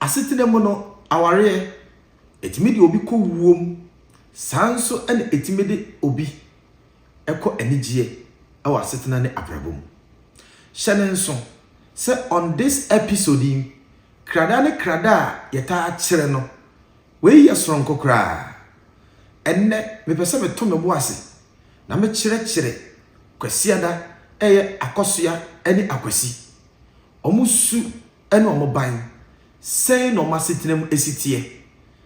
Asetena mu no, awareɛ, ɛtumi de obi kɔ wuo mu, saa nso na ɛtumi de obi kɔ anigyeɛ wɔ asetena ne abrabɔ mu. Hyɛ no nso sɛ on this episode yi, krada ne krada a yɛtaa kyerɛ no, wei yɛ soronko koraa. Ɛnnɛ, mepɛ sɛ meto me bo ase na mekyerɛkyerɛ Kwasiada ɛyɛ Akɔsoa ne Akwasi. Wɔn su ne wɔn ban, sɛn na wɔn asetena mu si teɛ?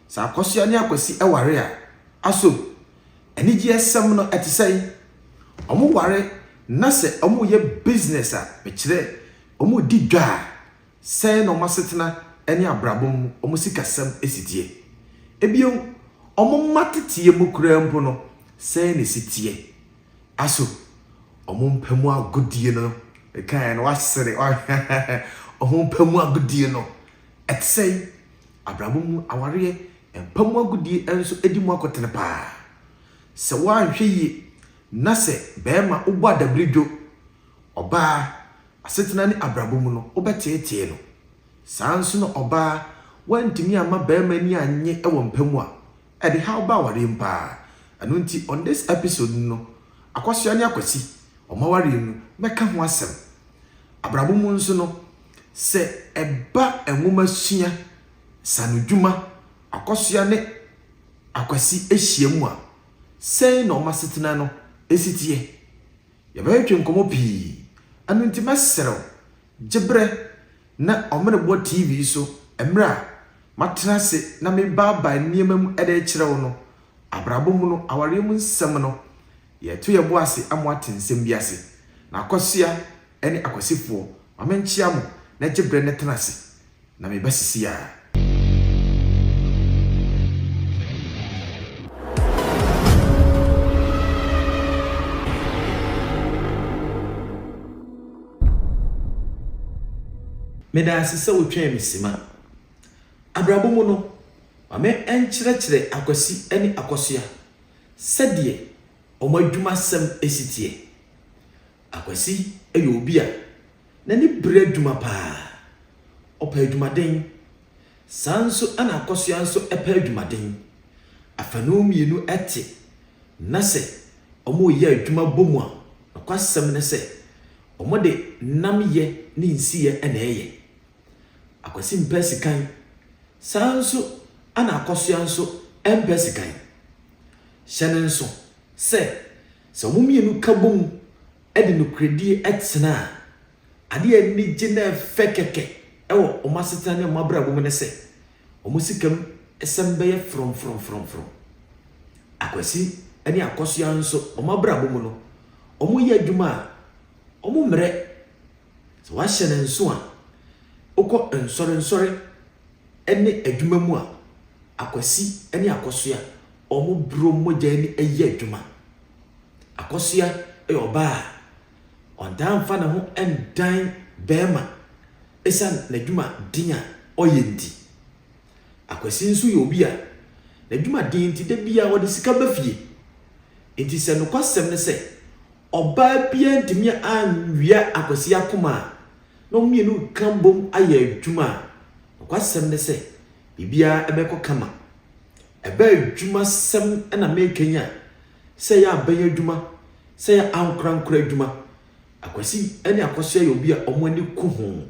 Sɛ Akɔsoa ne Akwasi ware a, aso anigyeɛsɛm no ɛte sɛn? Wɔware na sɛ wɔreyɛ business a, mekyerɛ wɔredi dwa a, sɛn na wɔn asetena ne abrabɔ mu, wɔn sikasɛm si teɛ? Ebio, wɔn mma teteɛ mu koraa mpo no, sɛn na ɛsi teɛ? Aso wɔn mpa mu agodie no, mekaeɛ no wasere, wɔn mpa mu agodie no, ɛte sɛn? Abrabɔ mu awareɛ, mpa mu agodie nso di mu akotene paa. Sɛ woanhwɛ yie na sɛ barima wobɔ adabiridwo, ɔbaa, asetena ne abrabɔ mu no, wobɛteetee no. Saa ara nso na ɔbaa, woantumi amma barima ani annye wɔ mpa mu a, ɛde haw ba awareɛ mu paa. Ɛno nti on this episode no, Akwasoa ne Akwasi, wɔn awareɛ mu, mɛka ho asɛm. Abrabɔ mu nso no, sɛ ɛba nwomasua, nsanodwuma, Akwasoa ne Akwasi hyia mu a, sɛn na wɔn asetena no si teɛ? Yɛbɛtwetwe nkɔmmɔ pii. Ɛno nti mɛsrɛ wo, gye berɛ na Ɔmenebɔ TV so mmerɛ a matena ase na merebaabae nneɛma mu de rekyerɛ wo no, abrabɔ mu no, awareɛ mu nsɛm no, yɛreto yɛn bo ase ama woate nsɛm bi ase. Na Akwasia ne Akwasifoɔ, ma menkyea mo na gye berɛ na tena ase na meba sisi ara. Meda ase sɛ wotwɛn me sima. Abrabɔ mu no, ma me nkyerɛkyerɛ Akwasi ne Akosua sɛdeɛ wɔn adwumasɛm si teɛ. Akwasi yɛ obi a n'ani bere adwuma paa. Ɔpɛ adwumaden. Saa nso na Akosua nso pɛ adwumaden. Afanu mmienu te na sɛ wɔreyɛ adwuma bɔ mu a, nokwasɛm ne sɛ Wɔde nnamyɛ ne nsiyɛ na ɛyɛ. Akwasi mpɛ asikan, saa ara nso na Akɔsoa nso mpɛ asikan. Hyɛ no nso sɛ, sɛ wɔn mmienu ka bom de nokorɛdie tena a, adeɛ a ani gye na ɛfɛ kɛkɛ wɔ wɔn asetena ne wɔn abrabɔ mu ne sɛ, wɔn sika mu sɛm bɛyɛ frɔmfrɔmfrɔmfrɔm. Akwasi ne Akɔsoa nso, wɔn abrabɔ mu no, Wɔyɛ adwuma a, wɔmmrɛ. Sɛ wɔahyɛ no nso a, wokɔ nsɔrensɔre ne adwuma mu a, Akwasi ne Akɔsoa, wɔboro mogya ani yɛ adwuma. Akɔsoa yɛ ɔbaa a ɔntaa mfa ne ho ndan barima esiane n'adwuma den a ɔyɛ nti. Akwasi nso yɛ obi a n'adwumaden nti da biara ɔde sika ba fie. Enti sɛ nokwasɛm ne sɛ ɔbaa biara ntumi anwia Akwasi akoma a, na wɔn mmienu reka bom ayɛ adwuma a, nokwasɛm ne sɛ biribiara bɛkɔ kama. Ɛba adwumasɛm na mereka yi a, sɛ ɛyɛ aban adwuma, sɛ ɛyɛ ankorankoro adwuma, Akwasi ne Akosua yɛ obi a wɔn ani ku ho.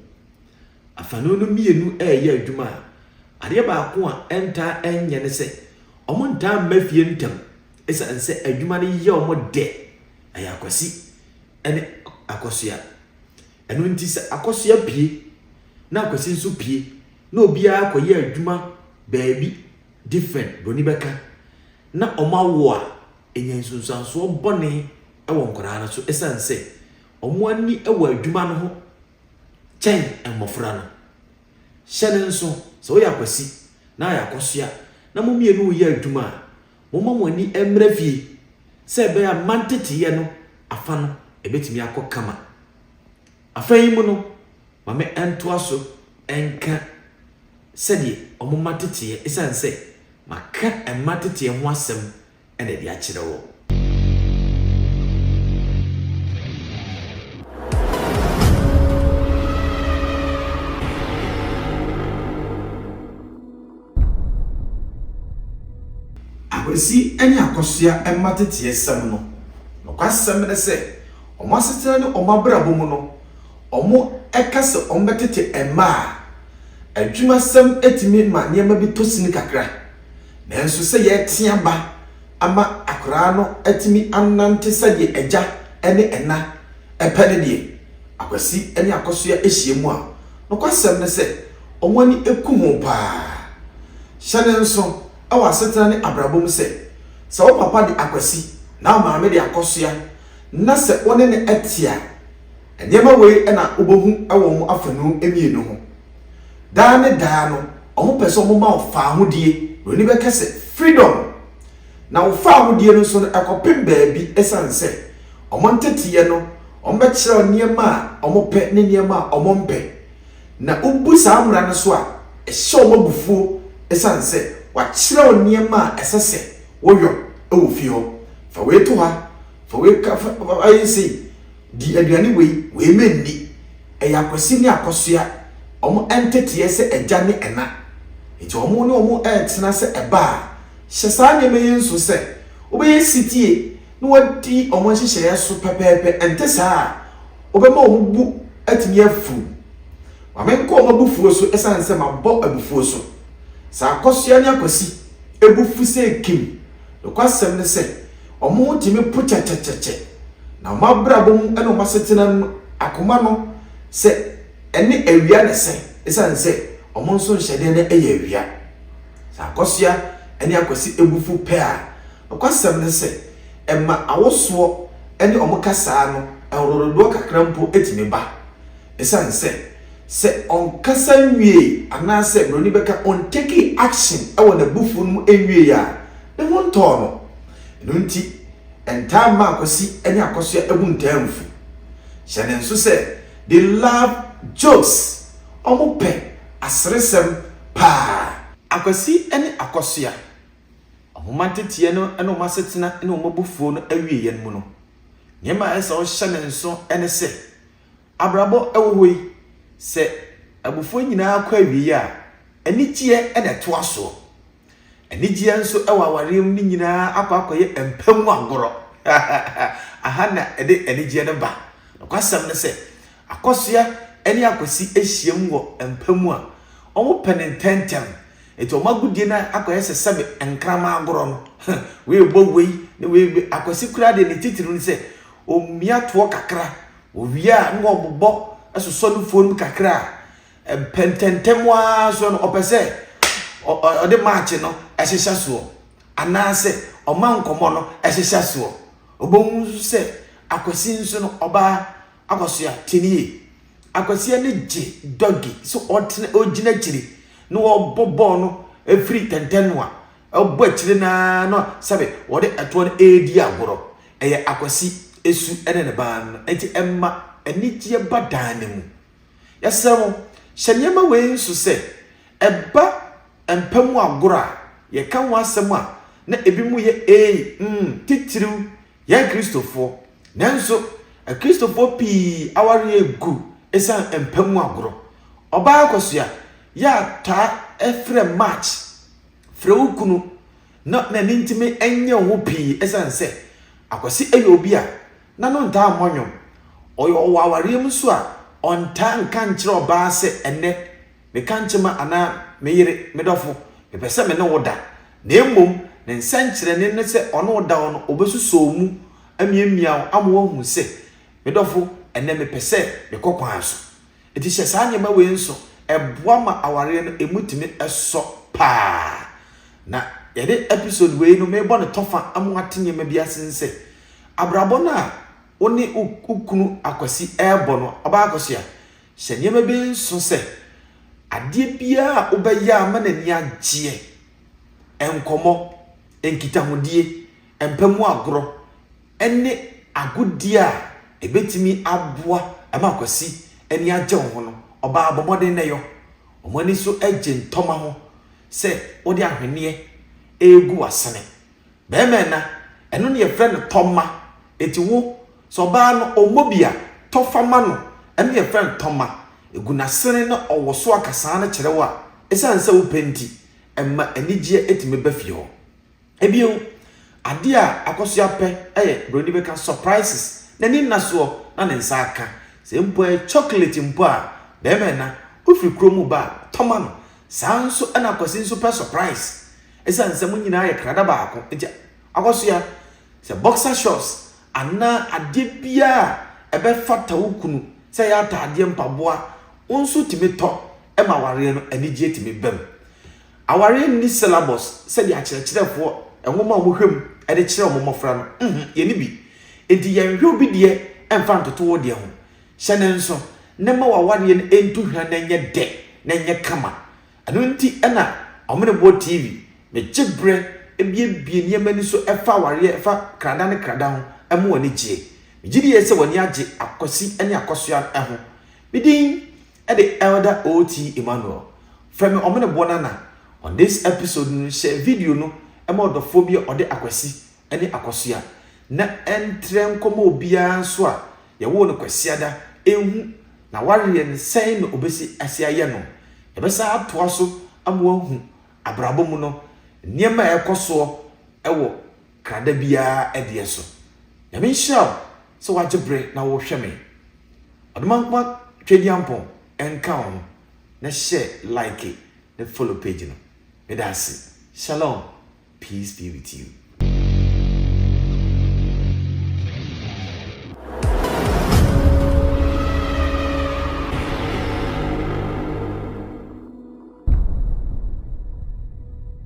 Afanu no mmienu reyɛ adwuma a, adeɛ baako a ɛntaa nyɛ ne sɛ, wɔntaa mma fie ntɛm ɛsiane sɛ adwuma no yɛ wɔn dɛ. Ɛyɛ Akwasi ne Akosua. Ɛno nti sɛ Akosua pue na Akwasi nso pue na obiara kɔyɛ adwuma baabi different, buroni bɛka, na wɔawo a, ɛnya nsunsuansoɔ bɔne wɔ nkwadaa no so ɛsiane sɛ wɔn ani wɔ adwuma no ho kyɛn mmɔfra no. Hyɛ no nso, sɛ woyɛ Akwasi na ayɛ Akɔsoa na mo mmienu reyɛ adwuma a, momma mo ani mmra fie sɛ ɛbɛyɛ a mma nteteeɛ no afa no ɛbɛtumi akɔ kama. Afa yi mu no, ma me ntoa so nka sɛdeɛ wɔn mma teteɛ ɛsiane sɛ maka mma teteɛ ho asɛm na ɛde akyerɛ wo. Akwasi ne Akosua mma teteɛsɛm no, nokwasɛm ne sɛ, wɔn asetena ne wɔn abrabɔ mu no, wɔka sɛ wɔbɛtete mma a, adwumasɛm tumi ma nneɛma bi tɔ sini kakra. Nanso sɛ yɛretea ba ama akwadaa no atumi anante sɛdeɛ agya ne ɛna pɛ no deɛ, Akwasi ne Akosua hyia mu a, nokwasɛm ne sɛ, wɔn ani ku ho paa. Hyɛ no nso wɔ asetena ne abrabɔ mu sɛ, sɛ wo papa de Akwasi na wo maame de Akosua na sɛ wo ne no te a, nneɛma wei na wobɛhu wɔ wɔn afanu mmienu ho. Daa ne daa no, wɔpɛ sɛ wɔma wo faahodie, buroni bɛka sɛ freedom. Na wo faahodie no nso no, ɛkɔpem baabi ɛsiane sɛ wɔn nteteeɛ no, wɔbɛkyerɛ wo nneɛma a wɔpɛ ne nneɛma a wɔmpɛ. Na wobu saa mmara no so a, ɛhyɛ wɔn abufuo ɛsiane sɛ wɔakyerɛ wo nneɛma a ɛsɛ sɛ woyɔ wɔ fie hɔ. Fa wei to ha, fa wei ka, fa ayɛ sei, di aduane wei, wei mɛnni. Ɛyɛ Akwasi ne Akosua wɔn nteteɛ sɛ agya ne ɛna. Nti wɔn ne wɔn retena sɛ ɛba a, hyɛ saa nneɛma yi nso sɛ wobɛyɛ setie na woadi wɔn nhyehyɛeɛ so pɛpɛɛpɛ, ɛnte saa a, wobɛma wɔn bo atumi afuw. Ma menkɔ wɔn abufuo so ɛsiane sɛ mabɔ abufuo so. Sɛ Akosua ne Akwasi bo fu sɛ kim, nokwasɛm ne sɛ wɔn ho tumi po kyɛkyɛkyɛkyɛ, na wɔn abrabɔ mu ne wɔn asetena mu akoma no sɛ ɛne awia na ɛsɛ ɛsiane sɛ wɔn nso nhyɛdeɛ no yɛ awia. Sɛ Akosua ne Akwasi bo fu pɛ a, nokwasɛm ne sɛ ɛma awosoɔ ne wɔn kasaa no nworododoɔ kakra mpo tumi ba. Esiane sɛ, sɛ ɔnkasa nwiei anaasɛ buroni bɛka ɔntekii action wɔ n'abufuo no mu nwiei a, ne ho ntɔɔ no. Ɛno nti, ɛntaa mma Akwasi ne Akosua bo ntaa mfu. Hyɛ no nso sɛ, they love jokes, wɔpɛ aseresɛm paa. Akwasi ne Akosua, wɔn mma nteteɛ no ne wɔn asetena ne wɔn abufuo no awieeɛ no mu no, nneɛma a ɛsɛ sɛ wohyɛ no nso ne sɛ, Abrabɔ wɔ hɔ yi, sɛ abufuo nyinaa kɔ awieɛ a, anigyeɛ na ɛtoa soɔ. Anigyeɛ nso wɔ awareɛ mu no nyinaa akɔ akɔyɛ mpa mu agorɔ. Aha na ɛde anigyeɛ no ba. Nokwasɛm ne sɛ, Akosua ne Akwasi hyiam wɔ mpa mu a, wɔpɛ no ntɛmntɛm. Enti wɔn agodie no akɔyɛ sɛ sɛbe nkraman agorɔ no. Wei rebɔ wei ne wei rebɔ. Akwasi koraa deɛ ne titiriw ne sɛ, ɔmia toɔ kakra. Owie a na wɔbobɔ sosɔ no fuo no mu kakra a, mpɛntɛntɛm ara so no ɔpɛ sɛ ɔde maakye no hyehyɛ soɔ anaasɛ ɔma nkɔmmɔ no hyehyɛ soɔ. Ɔbɛhu nso sɛ Akwasi nso no ɔbaa Akwasoa tie ne yie. Akwasi ani gye dɔgi sɛ ɔtena ɔgyina akyiri na ɔbɔ bɔɔl no firi tɛntɛnoa Ɛbɔ akyire no ara na sɛbe wɔde ɛtoɔ no redi agorɔ. Ɛyɛ Akwasi su ne ne ba no nti ɛma anigyeɛ ba dan no mu. Yɛsrɛ mo, hyɛ nneɛma wei nso sɛ ɛba mpa mu agorɔ a yɛka ho asɛm a na ebinom yɛ ei, mm, titiriw yɛn Kristofoɔ. Nanso Akristofoɔ pii awareɛ gu ɛsiane mpa mu agorɔ. Ɔbaa Akosua yɛ a taa frɛ March Frɛ wo kunu na n'ani ntumi nnye wo ho pii esiane sɛ Akwasi yɛ obi a n'ano ntaa mmɔ nnwom. Ɔyɛ ɔwɔ awareɛ mu nso a, ɔntaa nka nkyerɛ ɔbaa sɛ ɛnnɛ meka nkyema anaa me yere, me dɔfo, mepɛ sɛ me ne wo da. Na mmom ne nsɛnkyerɛnne ne sɛ ɔne wo da hɔ no, ɔbɛsosɔ wo mu amiamia wo ama woahu sɛ me dɔfo, ɛnnɛ mepɛ sɛ mekɔ kwan so. Enti hyɛ saa nneɛma wei nso, ɛboa ma awareɛ no ɛmu tumi sɔ paa. Na yɛde episode wei no merebɔ no tɔfa ama wate nneɛma bi ase ne sɛ, abrabɔ no a wo ne wo kunu Akwasi ɛrebɔ no, ɔbaa Akosua, hyɛ nneɛma bi nso sɛ, adeɛ biara a wobɛyɛ ama n'ani agyeɛ, nkɔmmɔ, nkitahodie, mpa mu agorɔ, ne agodie a ɛbɛtumi aboa ma Akwasi ani agye wo ho no, ɔbaa bɔ mmɔden na yɔ. Wɔn ani so gye ntɔma ho sɛ wode ahweneɛ regu w'asene. Barima ɛna, ɛno na yɛfrɛ no tɔma. Enti wo, sɛ ɔbaa no ɔmmɔ bi a, tɔ fa ma no. Ɛno na yɛfrɛ no tɔma. Ɛgu n'asene na ɔwoso akasaa no kyerɛ wo a, ɛsiane sɛ wopɛ nti, ɛma anigyeɛ tumi ba fie hɔ. Ebio, adeɛ a Akosua pɛ yɛ buroni bɛka surprises. N'ani nna soɔ na ne nsa aka. Sɛ mpo ɛyɛ chocolate mpo a, bɛrima ɛna wofiri kurom ba a, tɔma no. Saa nso ɛna Akwasi nso pɛ surprise. Ɛsiane sɛ mo nyinaa yɛ krada baako nti, Akosua, sɛ boxer shorts anaa adeɛ biara a ɛbɛfata wo kunu, sɛ ɛyɛ ataadeɛ, mpaboa, wo nso tumi tɔ ma awareɛ no anigyeɛ tumi bam. Awareɛ nni syllabus sɛdeɛ akyerɛkyerɛfoɔ nwoma a wɔhwɛ mu de kyerɛ wɔn mmɔfra no. Yɛnni bi. Enti yɛnhwɛ obi deɛ mfa ntoto wo deɛ ho. Hyɛ ne nso na ma w'awareɛ no ntu hwa na ɛnyɛ dɛ na ɛnyɛ kama. Ɛno nti na Ɔmeneboɔ TV, megye berɛ biebie nneɛma ani so ɛfa awareɛ, ɛfa krada ne krada ho ma w'ani gyeɛ. Megye die sɛ w'ani agye Akwasi ne Akosua ho. Me din de Elder O.T. Emmanuel. Frɛ me Ɔmeneboɔ Nana. On this episode no, hyɛ video no ma ɔdɔfoɔ bi a ɔde Akwasi ne Akosua na ɛntrɛ nkɔma obiara nso a yɛwoo no Kwasiada ɛnhu na wareɛ no sɛn na obɛsi ase ayɛ no. Yɛbɛsan atoa so ama wahu abrabɔ mu no nneɛma a ɛkɔ soɔ ɛwɔ krada biara ɛdeɛ so. Nyame nhyira wo sɛ wagye berɛ na wohwɛ me. Ɔdomankoma Twediampɔn ɛnka wo ho na hyɛ like ne follow page no. Meda ase. Shalom. Peace be with you.